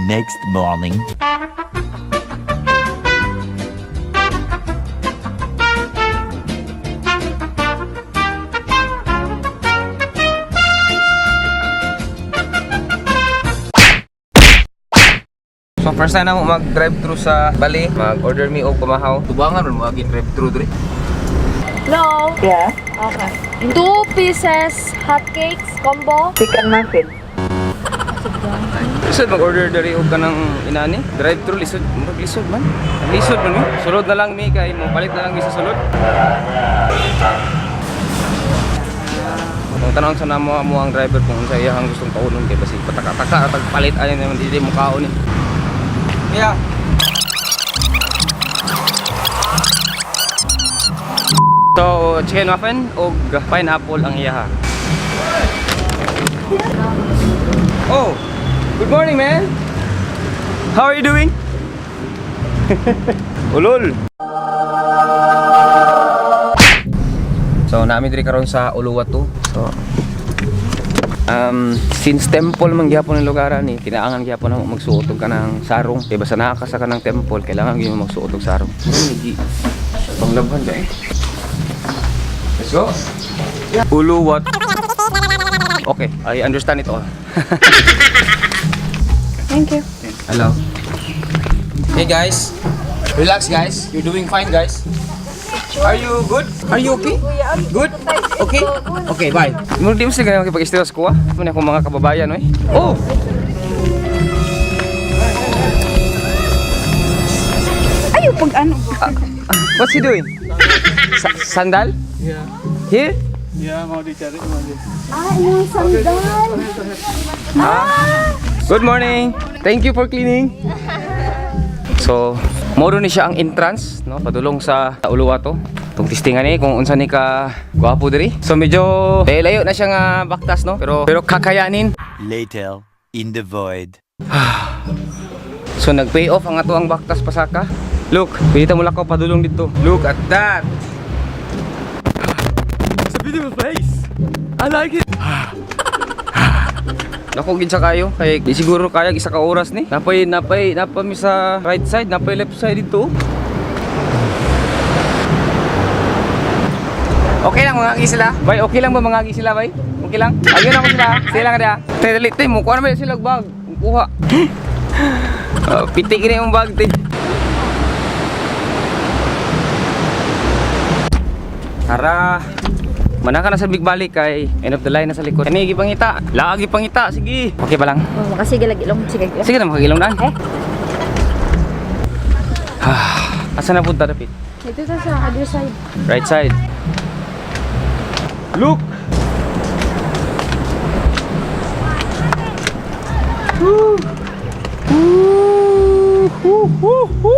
Next morning. So first time na mo mag drive thru sa Bali, mag-order mi og pamahaw. Tubangan man mo agin drive thru diri. Hello. Yeah, Okay. Two pieces hot cakes combo. chicken muffin. Lisod mag-order diri og kanang inani, drive thru lisod, murag lisod man. Lisod man mi. Sulod na lang mi kay mo palit na lang mi sa sulod. Kung tanawon sa namo mo ang driver kung unsa iyang gustong kaunon kay basig pataka-taka at palit ani naman dili mo kaon ni. Yeah. So, chicken muffin og pineapple ang iyaha. Oh, good morning, man. How are you doing? Ulol. So, namin diri karon sa Uluwatu. So, since temple man gyapon ang lugar ani, kinaangan gyapon na mo magsuot og kanang sarong. Kay basta naa ka sa kanang temple, kailangan gyud mo magsuot og sarong. Murag Panglabhan kay. Let's go. Uluwatu. Okay, I understand it all. Thank you. Hello. Hey guys. Relax guys. You're doing fine guys. Are you good? Are you okay? Good? Okay? Okay, bye. Murag di mo sila ganyan makipag-istorya sa kuha. Muna akong mga kababayan, oy. Oh! Ayaw pag ano. What's he doing? Sandal? Yeah. Here? Ya, mau dicari mau di. Ah, yung sandal. Ah. Good morning. Thank you for cleaning. So, moro ni siya ang entrance, no? Padulong sa Uluwatu. Tong testingan ni kung unsa ni ka gwapo diri. So medyo eh, layo na siya nga baktas, no? Pero pero kakayanin. Later, in the void. So nag-pay off ang ato ang baktas pasaka. Look, pwede ta mo lakaw padulong dito. Look at that. It's a beautiful place. I like it. Nako gid sa kayo kay di siguro kaya isa ka oras ni. Napay napay napa mi sa right side, napay left side dito. Okay lang mga sila. Bay, okay lang ba mga sila, bay? Okay lang? Ayun ako sila. Sila ka dia. Tay dali tay mo kuha na ba sila og bag. Kuha. Piti kini yung bag tay. Tara. Manaka na sa big balik kay end of the line na sa likod. Kani gipangita. Lagi pangita, sige. Okay ba lang? Oh, makasige lagi long sige. Sige na makagilong daan. Eh? Asa na punta dapit? Dito ta sa other side. Right side. Look! Woo! Woo! Woo! Woo! Woo!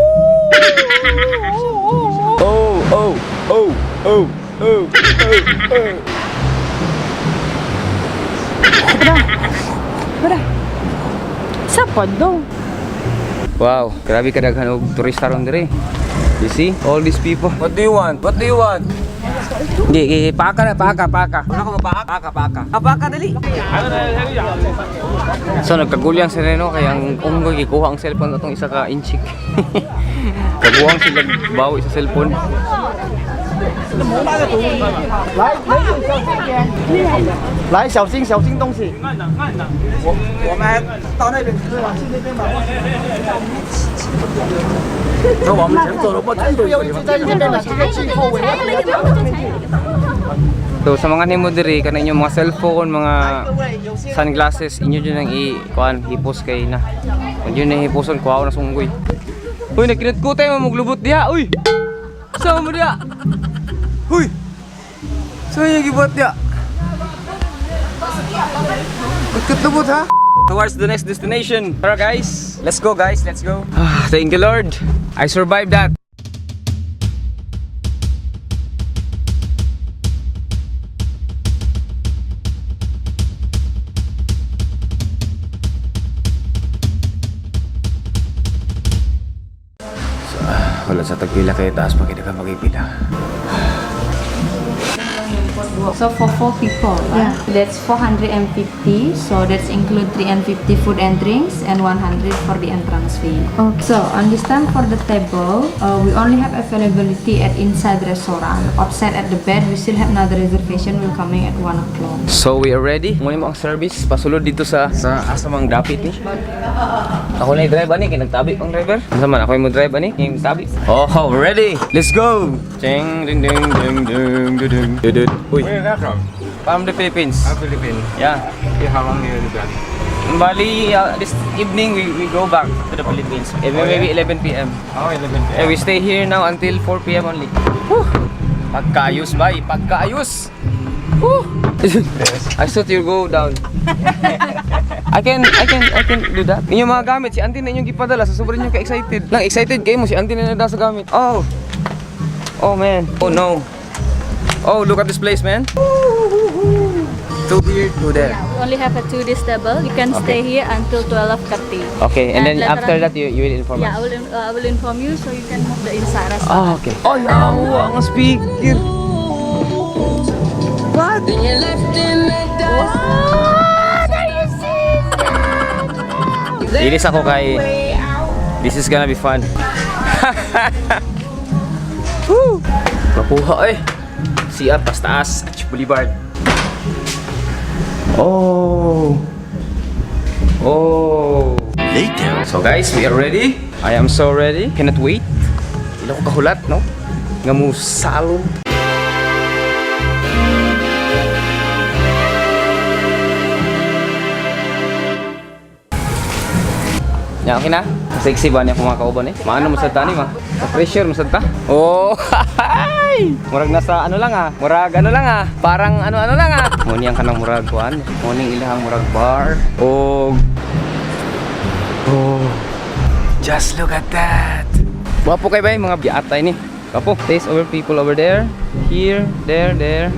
Oh, oh, oh, oh, oh, oh, oh. Sa pod daw. Wow, grabe kadaghan og turista ron dire. You see all these people. What do you want? What do you want? Gi, gi, paaka na, paaka, paaka. Wala ko mapaaka, paaka, paaka. Ah, paaka dali. So nagkagulyang sila no kay ang unggoy gikuha ang cellphone atong isa ka inchik. Kaguhang sila bawi sa cellphone. 来，小心小心东西。我们到那边吃吧，去那边吧。走，我们前走了，我不要一直在这边了，直接去后尾。 So sa mga nimo diri kanang inyong mga cellphone, mga sunglasses, inyo jud ang i kuan hipos kay na. Kung yun na hiposon kuha na sunggoy. Uy, nagkinat-kutay mo maglubot diha. Uy. Sa mo diha? Uy. Sa yung gibuhat diha? Kutkut ha? Towards the next destination. Tara guys, let's go guys, let's go. Thank you Lord. I survived that. Wala sa tagpila kay taas pag ka magipila. So for four people, right? That's 450. So that's include 350 food and drinks and 100 for the entrance fee. Okay. So on this time for the table, we only have availability at inside restaurant. Outside at the bed, we still have another reservation. Will coming at 1 o'clock. So we are ready. Ngunit mo ang service pasulod dito sa asa mang dapit ni. Ako na i-drive ani kay nagtabi ang driver. Unsa man ako mo drive ani kay tabi. Oh, ready. Let's go. Ding ding ding ding ding ding ding. Ding. Uy. Where is that from? From the Philippines. Ah, Philippines. Yeah. Okay, how long you been? In Bali, this evening we go back to the Philippines. Eh, Oh, maybe yeah? 11 p.m. Oh, 11 p.m. Eh, we stay here now until 4 p.m. only. Whew! Pagkaayos, bay. Pagkaayos! Whew! I thought you go down. I can do that. Inyong mga gamit, si auntie na inyong gipadala. Sa sobrang inyong ka-excited. Lang, excited kayo mo, si auntie na nagdala sa gamit. Oh! Oh, man. Oh, no. Oh, look at this place, man. Two here, two there. We only have a 2 days table. You can stay here until 12:30. Okay, and then later after on- that, you will inform Yeah, us. I will inform you so you can move the inside restaurant. Ah, okay. Ay, awa ang speaker. What? Ilis ako kay. This is gonna be fun. Woo! Mapuha eh. CR pas taas, Ach Boulevard. Oh. Oh. Later. So guys, we are ready. I am so ready. Cannot wait. Ila ko kahulat, no? Nga mo salom. Ya, okay na? Sexy ba niya kung mga kauban eh? Maano mo sa tani ma? Pressure mo sa ta? Oh, hi! Murag nasa ano lang ah. Murag ano lang ah. Parang ano-ano lang ah. Muni ang kanang murag kuan. Muni ilahang murag bar. Og. Oh. Just look at that. Wapo kay bay mga biatay ni. Wapo. Taste over people over there. Here, there, there.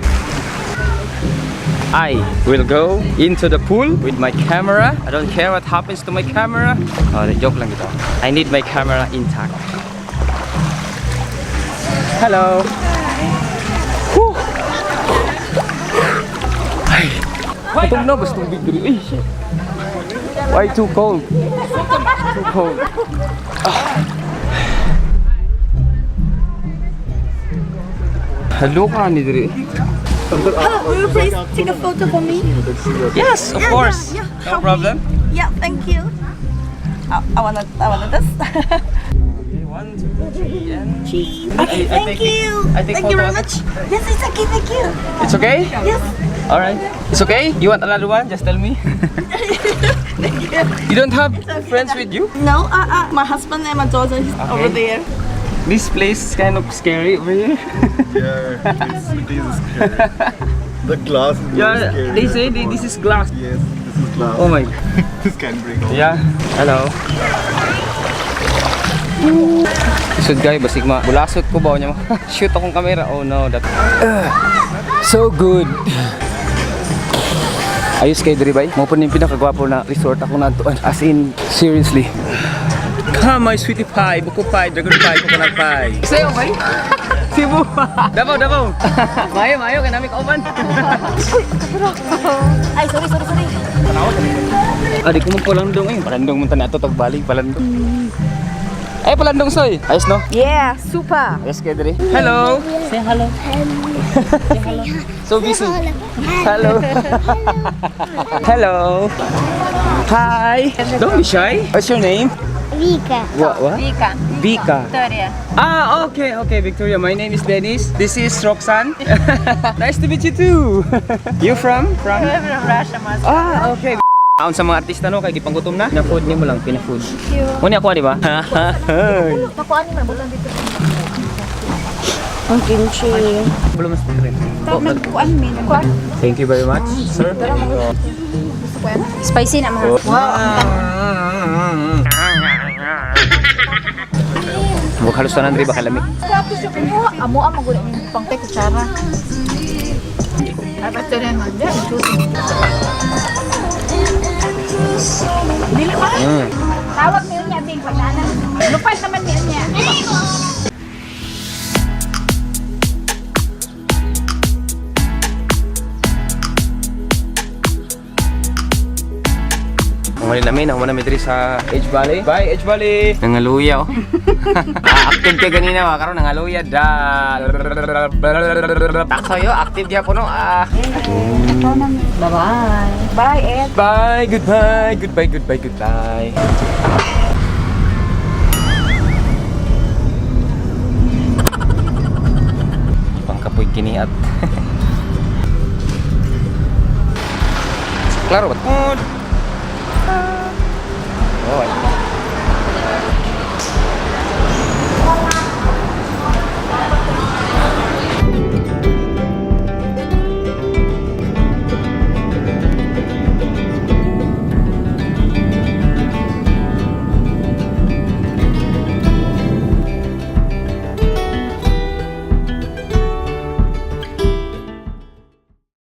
I will go into the pool with my camera. I don't care what happens to my camera. Oh, joke lang ito. I need my camera intact. Hello. Whew. Ay. Itong na, basta tubig diri. Ay, shit. Why too cold? Too cold. Ah. Hello ka ni diri. Will you please take a photo for me? Yes, of Yeah, course. yeah, yeah. No Help me. problem. Yeah, thank you. I wanna this. Okay, one, two, three, and Cheese. I Okay, thank take- you. I take Thank you very photo. much. Yes, it's okay. Thank you. It's okay? Yes. All right. It's okay? You want another one? Just tell me. Thank you. You don't have friends with you? No, my husband and my daughter is over there. This place is kind of scary over here. Yeah, it is scary. The glass is very Yeah, scary. they say this is glass. Yes, this is glass. Oh my. This can break off. Yeah. Hello. Isod guy, basig ma. Bulasot ko ba niya? Shoot akong camera. Oh no, that. So good. Ayos kay diri bay. Mo po ning pinakagwapo na resort ako naadtuan. As in, seriously. Come my sweetie pie, buko pie, dragon pie, coconut pie. Sayo bay. Cebu. Davao, Davao. Mayo, mayo kay nami kauban. Ay, sorry, sorry, sorry. Adi ko mo palandong eh. Palandong mo tanan ato tagbalik palandong. Ay palandong soy. Ayos no? Yeah, super. Ayos kay diri. Hello. Say hello. So busy. Hello. Hello. Hi. Don't be shy. What's your name? Vika. What? What? Vika. Vika. Victoria. Ah, okay, Victoria. My name is Dennis. This is Roxanne. Nice to meet you too. You from? From? From Russia, Moscow. Ah, okay. Aon sa mga artista no kay gipanggutom na. Pina-food nimo lang, pina-food. Muna ako, di ba? Pakuan ni man bulan dito. Ang kimchi. Belum mas rin. Nagkuan mi. Nagkuan. Thank you very much, sir. Spicy na mga. Huwag halos tanan diri baka lamig. Amo ang magulo ni pangte kutsara. Tawag niyo niya bing pagana. Lupad naman niya niya. Muli namin, nahuman namin diri sa Edge Valley. Bye, Edge Valley! Nangaluya oh. Ah, active kay ganina ba? Karon nangaluya da. Taksayo, active gyapon no. Ah. Bye-bye. Bye, Ed. Bye, goodbye, goodbye, goodbye, goodbye. Pangkapoy kini at. Klaro ba? Good.